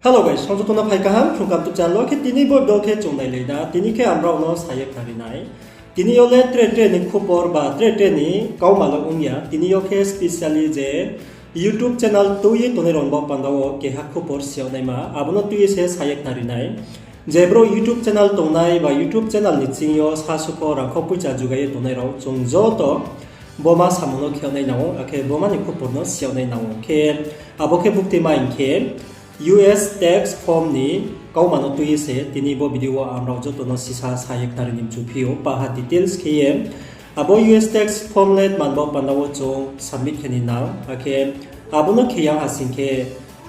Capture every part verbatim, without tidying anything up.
Hello guys, song joto no phai kaham, Phrung Kaham YouTube channel wo khe tini bo video khe chung nailai na, tini khe ang rao no sa ye khnari nai. Tini yo le tre tre ni khupor ba tre tre ni kauma le ong ya, tini yo khe specially je YouTube channel tui ye tongnai rao ni baoh panda wo keha khupor si yag naima, abo no tui ye se sa ye khnari nai. Je brouh YouTube channel tongnai ba YouTube channel ni ching yo sasu pho rangkhou poicha jugai ye tongnai rao chung joto bo ma samung no khe yag nai nang ou, akhe bo ma ni khupor no si yag nai nang ou. Khe abo khe bukti ma hing khe, U S tax form ni kauma no tui ye se tini bo video wo ang rao joto no sisa sa ye khnari ni mchu phi ou, paha details khe ye. Abo U S tax form le tma ni baoh panda wo chung submit khe ni nang, akhe abo no khe ya ha sing khe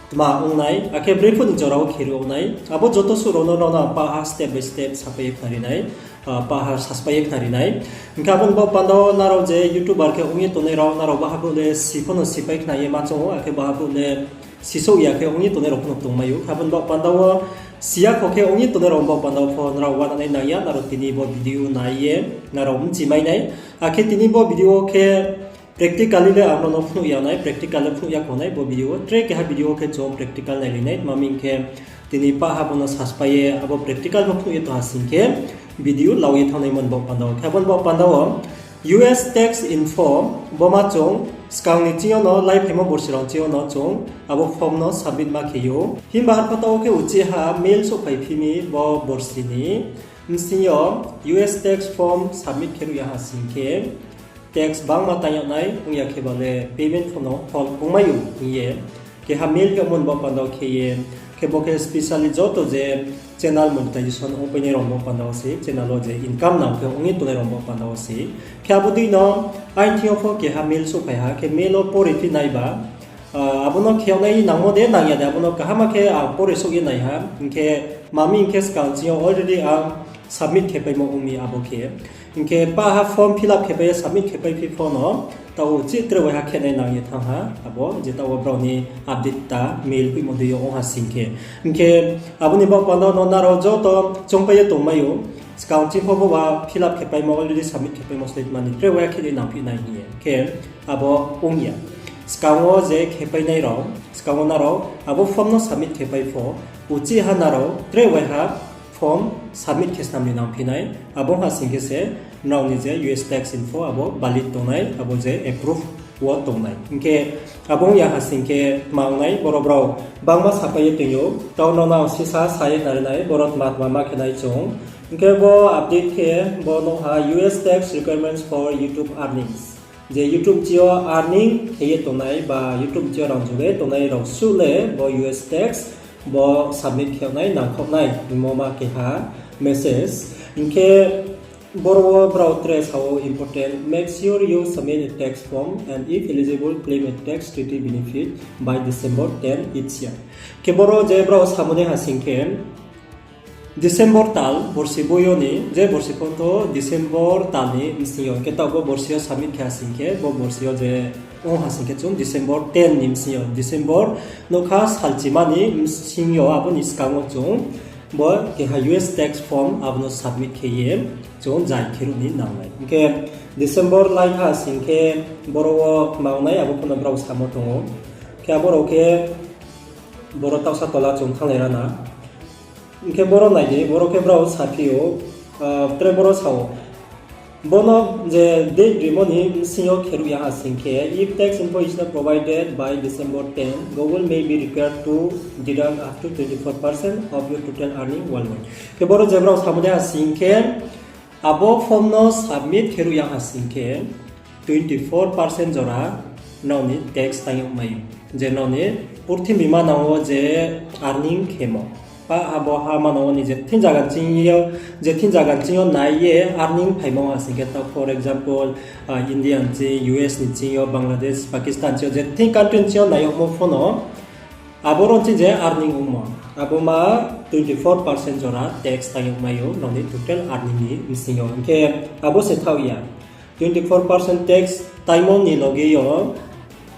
tma ong nai, akhe brephuh ni jora wo khe ri ong nai, abo joto suh rao no nrao no ang paha step by step sapai ye khnari nai, paha saspai ye khnari nai. Hing khe abo ni baoh panda wo nrao je YouTuber khe ong ye tongnai rao, nrao baha brouh le si pho no sipai khna ye ma choung ou, akhe baha brouh le sisouh ya khe ong ye tongnai rao pho no tongmai ou. Khe abo ni baoh panda wo si ya kho khe ong ye tongnai rao ni baoh panda wo pho nrao uana nai nang ya, nrao tini bo video nai ye nrao bchi mai nai. Akhe tini bo video wo khe practically le ang rao no phnuh ya nai, practical le phnuh ya kho nai bo video wo. Tre keha video wo khe chung practical nailai nai, tma hing khe tini paha bo no saspai ye abo practical no phnuh ye tong ha sing khe video lau ye thanngnaimo ni baoh panda wo. Khe abo ni baoh panda wo U S tax info, bo ma chung skang ni ching yo no, laiphaimo borsi rao ching yo no chung abo form no submit ma khe ou. Himba arpho taoh wo khe uchih ha mail souhphai phi mi bo borsi ni bsing yo U S tax form submit khe ruh ya ha sing khe, tax bangma tang yag nai, ong ya khe ba le payment pho no hol ongmai ou hing ye keha mail khe ongmo ni baoh panda wo khe ye, khe bo khe specially joto je channel monetization ongpainai rao ni baoh panda wo se, channel wo je income nang khe ong ye tongnai rao ni baoh panda wo se. Khe abo dei no aini thing yo pho keha mail souhphai ha, khe mail wo pore phi nai ba, abo no khe yag nai nangmo de nang ya de, abo no kaham khe ang pore souh ye nai ha, hing khe tma hing khe skang ching yo already ang submit khe paimo ong mi abo khe. Hing khe paha form fill up khe pai ye submit khe pai phi pho no, taoh uchih tre waiha khe nai nang ye thanng ha, abo je taoh wo brao ni update ta mail hoihmo dei yo ong ha sing khe. Hing khe abo ni baoh panda no nrao joto choungpai ye tongmai ou, skang ching pho bo ba fill up khe paimo, already submit khe paimo slate mani tre waiha khe nai nang phi nai hing ye. Khe abo ong ya. Skang wo je khe painai rao, skang wo nrao abo form no submit khe pai pho, uchih ha nrao tre waiha form submit khe snam ni nang phi nai, abo ong ha sing khe se nrao ni je U S tax info abo valid tongnai, abo je approve wo tongnai. Hing khe abo ong ya ha sing khe tma ong nai, boro brao bangma sapai ye toing ou, taoh nrao no ang sisa sa ye khnari nai, boro tma tma ma khe nai chung. Hing khe bo update khe bo nuh ha U S tax requirements for YouTube earnings. Je YouTube ching yo earning khe ye tongnai ba YouTube ching yo rang jugai tongnai rao suh le bo U S tax, bo submit khe nai nangkhaoh nai hingmo ma keha message. Hing khe boro wo brao tre sa wo important, make sure you submit a tax form and if eligible, claim a tax treaty benefit by December ten each year. Khe boro je brao samo dei ha sing khe, December tal, borsi boi yo ni, je borsi pho to December tal ni bsing yo, hing khe taoh bo borsi yo submit khe ha sing khe, bo borsi yo je ong ha sing khe chung December ten ni bsing yo, December nougkha salchima ni bsing yo, abo ni skang wo chung bo keha U S tax form abo no submit khe ye chung jai khe ruh ni nang nai. Hing khe December lai ha sing khe boro wo tma ong nai abo pho no brao samo tong ou. Khe abo rao khe boro taohsa tola chung thannglai ra na. Hing khe boro nai di, boro khe brao saphi ou, tre boro sa ou. Bo no je date rimo ni bsing yo khe ruh ya ha sing khe, if tax info is not provided by December ten, Google may be required to deduct up to twenty four percent of your total earning worldwide. Khe boro je brao samo dei ha sing khe, abo form no submit khe ruh ya ha sing khe, twenty four percent jora nrao ni tax tang yagmai ou. Je nrao ni purthimbi manang wo je earning khemo, pa abo ha manang wo ni je thing zaga ching yo, je thing zaga ching yo nai ye earning phaimo ha sing khe, taoh for example, India ni ching, U S ni ching yo, Bangladesh, Pakistan ching yo, je thing country ni ching yo nai yagmo pho no, abo ro ching je earning ongmo, abo ma twenty four percent jora tax tang yagmai ou nrao ni total earning ni bsing yo. Hing khe abo se thaoh ya, twenty four percent tax taimo ni loge yo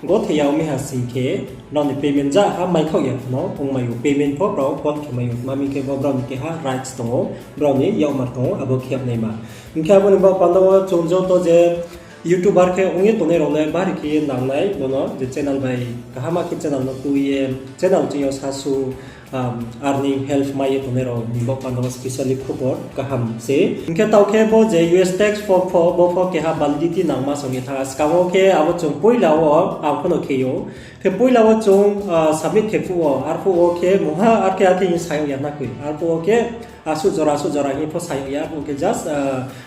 gothe ya ong mi ha sing khe, nrao ni payment ja ha maikhaoh ya pho no ongmai ou, payment pho brao hol khe mai ou, tma hing khe bo brao ni keha rights tong ou, brao ni yakmar tong ou, abo khe yagnaima. Hing khe abo ni baoh panda wo chung joto je YouTuber khe ong ye tongnai rao le bari khe ye nang nai, bo no je channel bai kaham khe channel no tui ye, channel ching yo sasu earning help mai ye tongnai rao ni baoh panda wo specially khupor kaham se. Hing khe taoh khe bo je U S tax form pho, bo pho keha validity nangma song ye thanng ha. Skang wo khe abo chung poila wo ang pho no khe ou. Khe poila wo chung submit khe phuh wo, arphuh wo khe mungha ar khe akhe hing sa yag ya na koi. Arphuh wo khe asuh jora, asuh jora hing pho sa yag ya, arphuh khe just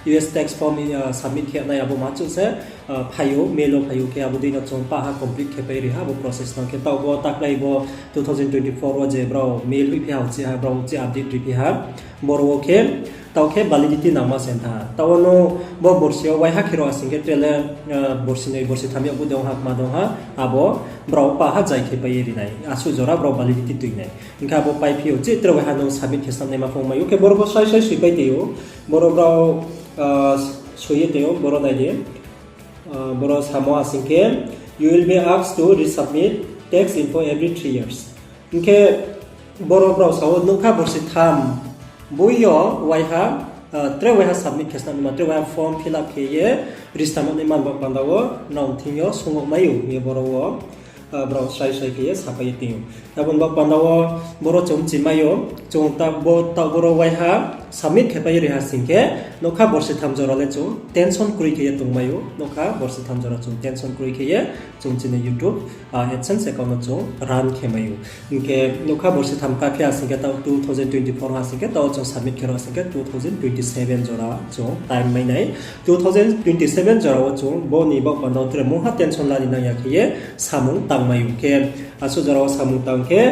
U S tax form submit khe nai abo ma chuh se phai ou, mail wo phai ou, khe abo dei no chung pah ha complete khe pai ri ha abo process no. Khe taoh bo taklai bo two thousand twenty-four wo je brao mail hoihphi ha, uchih ha brao uchih update riphi ha, boro wo khe taoh khe validity nangma se thanng ha. Taoh wo no bo borsi yo waiha khe ro asing khe tre le borsi noi borsi tham yag bo dong ha, kma dong ha, abo brao pah ha jai khe pai ye ri nai, asuh jora brao validity tui nai. Hing khe abo paiphi ou, uchih tre waiha no submit khe snam naima phung mai ou, khe boro pho srai srai soi pai tei ou, boro brao soi ye tei ou, boro nai di. Boro samo asing khe, You will be asked to resubmit tax info every three years. Hing khe boro brao sa ou, nougkha borsi tham boi yo waiha, tre waiha submit khe snam naima, tre waiha form fill up khe ye ri snam naima ni baoh panda wo nrao thing yo sung yag mai ou hing ye boro wo brao srai srai khe ye sapai ye tong ou. Abo ni baoh panda wo boro chung bchi mai ou, chung taoh boro waiha submit khe pai ye ri ha sing khe, nougkha borsi tham jora le chung tension kroi khe ye tong mai ou, nougkha borsi tham jora chung tension kroi khe ye chung chini YouTube AdSense account no chung run khe mai ou. Hing khe nougkha borsi tham kaphi ha sing khe taoh two thousand twenty-four ha sing khe taoh chung submit khe ro sing khe two thousand twenty-seven jora chung time mai nai. Two thousand twenty-seven jora wo chung bo ni baoh panda wo tre mungha tension la ni nang ya khe ye samung tang mai ou. Khe asuh jora wo samung tang khe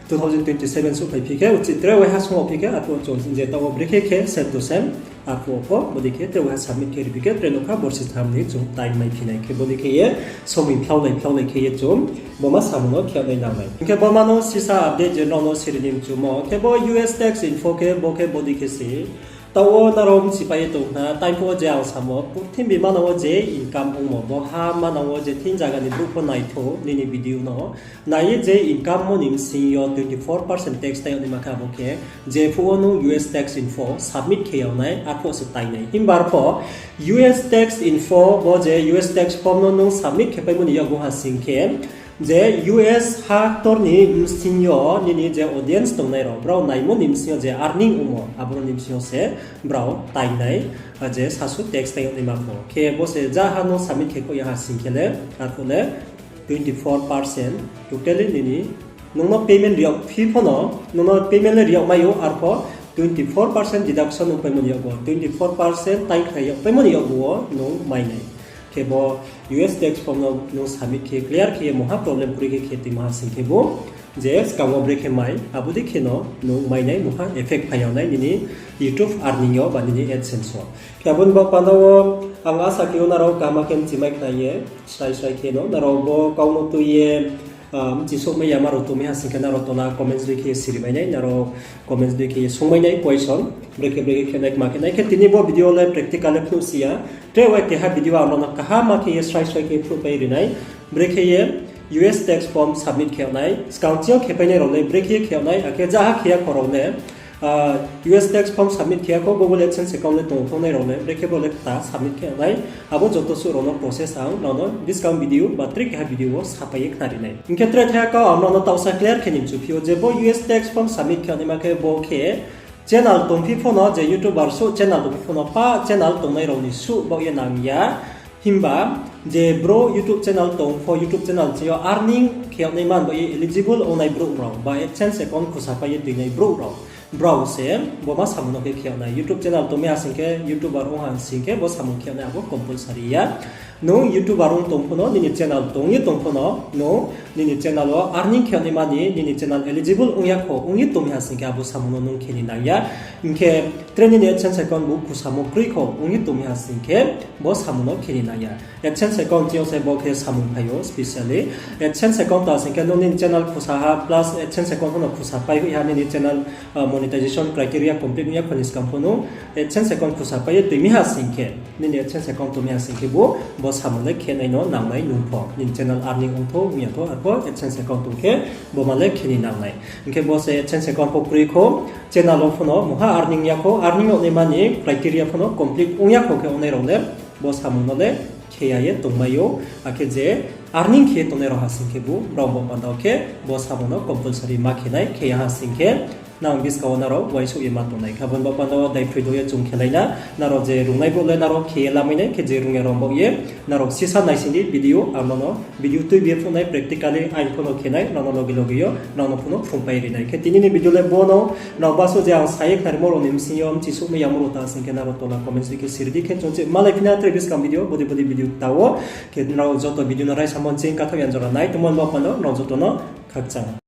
two thousand twenty-seven suh phaiphi khe uchih tre waiha sung yag phi khe, arphuh chung je taoh wo brekhe khe same to same, arphuh wo pho bodei khe tre waiha submit khe riphi khe tre nougkha borsi tham ni chung time maiphi nai. Khe bodei khe ye somoi phlaulai phlaulai khe ye chung boma samung no khe yag nai nang nai. Hing khe boma no sisa update je nrao no siri ni mchumo khe bo U S tax info khe bo khe bodei khe se. Taoh wo nrao bchipai ye tong khna, time phuh wo je ang samo, purthimbi manang wo je income ongmo, bo ha manang wo je thing zaga ni brouh pho naithou nini video no. Nai ye je income mo ni bsing yo twenty four percent tax tai yag naima khe abo khe, je phuh wo nung U S tax info submit khe yag nai, arphuh se tai nai. Himba arphuh U S tax info bo je U S tax form no nung submit khe paimo ni yakgu ha sing khe, je U S ha ktor ni bsing yo nini je audience tongnai rao, brao naimo ni bsing yo je earning ongmo, aboro ni bsing yo se brao tai nai, je sasu tax tai yag naima pho. Khe bo se ja ha no submit khe kho ya ha sing khe le, arphuh le twenty four percent totally nini, nung no payment ri yag phi pho no, nung no payment le ri yag mai ou, arphuh twenty four percent deduction ong paimo ni yakgu, twenty four percent taingkhrai yag paimo ni yakgu wo nung mai nai. Khe bo U S tax form no nung submit khe clear khe ye mungha problem kroi khe khe tongma ha sing khe bo, je skang wo brekhe mai, abo dei khe no nung mai nai, mungha effect phai yag nai nini YouTube earning yo ba nini AdSense wo. Khe abo ni baoh panda wo ang asa khe ou nrao kaham khe bchimai khna ye, srai srai khe no nrao bo kau no tui ye bchisouhmai yama rao tongmai ha sing khe nrao tola comments dei khe ye siri mai nai, nrao comments dei khe ye sungmai nai question, brekhe brekhe khe nai kma khe nai. Khe tini bo video le practical le phnuh si ya, tre wai keha video ang nrao no kaham khe ye srai srai khe phnuhpai ri nai, brekhe ye U S tax form submit khe yag nai, skang ching yo khe painai rao le brekhe ye khe yag nai, akhe ja ha khe ya kho rao le, U S tax form submit khe ya kho, Google AdSense account le tong thongnai rao le brekhe bo le kta submit khe yag nai, abo joto suh rao no process ang nrao no buskang video ba tre keha video wo sapai ye khnari nai. Hing khe tre thaiha kau ang nrao no taohsa clear khe ni mchuphi ou je bo U S tax form submit khe yag naima khe bo khe channel tongphi pho no, je YouTuber suh channel tongphi pho no, pa channel tongnai rao ni suh baoh ye nang ya. Himba je brouh YouTube channel tong pho, YouTube channel ching yo earning khe yag naima ni baoh ye eligible ongnai brouh rao ba AdSense account khusapai ye tuinai brouh rao, brao se boma samung no khe khe yag nai. YouTube channel tongmai ha sing khe, YouTuber ong ha sing khe bo samung khe yag nai, abo compulsory ya. Nung YouTuber ong tong pho no, nini channel tong ye tong pho no, nung nini channel wo earning khe yag naima ni, nini channel eligible ong ya kho, ong ye tongmai ha sing khe abo samung no nung khe ni nang ya. Hing khe tre nini AdSense account bu khusamo kroi kho, ong ye tongmai ha sing khe bo samung no khe ni nang ya. AdSense account ching yo se bo khe samung phai ou specially. AdSense account ta sing khe nung nini channel khusa ha plus AdSense account pho no khusapai hoih ha nini channel monetization criteria complete ong ya kho ni skang pho nung AdSense account khusapai ye tuimai ha sing khe, nini AdSense account tongmai ha sing khe bu bo samung le khe nai no nangnai nung pho. Nini channel earning ong thou, ong ya thou, arpho AdSense account tong khe boma le khe ni nangnai. Hing khe bo se AdSense account pho kroi kho, channel wo pho no mungha earning ya kho, earning yag naima ni criteria pho no complete ong ya kho khe ongnai rao le bo samung no le khe ya ye tongmai ou, akhe je Earning khe tongnai rao ha sing khe bo, brao bo panda wo khe bo samo no compulsory ma khe nai, khe ya ha sing khe nang buskang wo nrao uaingsouh ye ma tongnai. Khe abo ni bo panda wo daiphroi do ye chung khelai na, nrao je rungnai bo le nrao khe ye lamai nai, khe je rung ya rao bo ye, nrao sisa naising di video, ang nono video tuibi ye phnuh nai, practically ang pho no khe nai, nrao no loge loge yo, nrao no pho no phrungpai ri nai. Khe tini ni video le bo no, nrao basuh je ang sa ye khnarimo rao ni bsing yo mchisouh mai yamo rao ta sing khe nrao tola comments di khe siri di khe chung se malai phi na tre buskang video, body body video ta wo. Khe nrao joto video no raisamo ching kathaoh yan jora nai tongmo ni bo panda wo nrao joto no khakchang.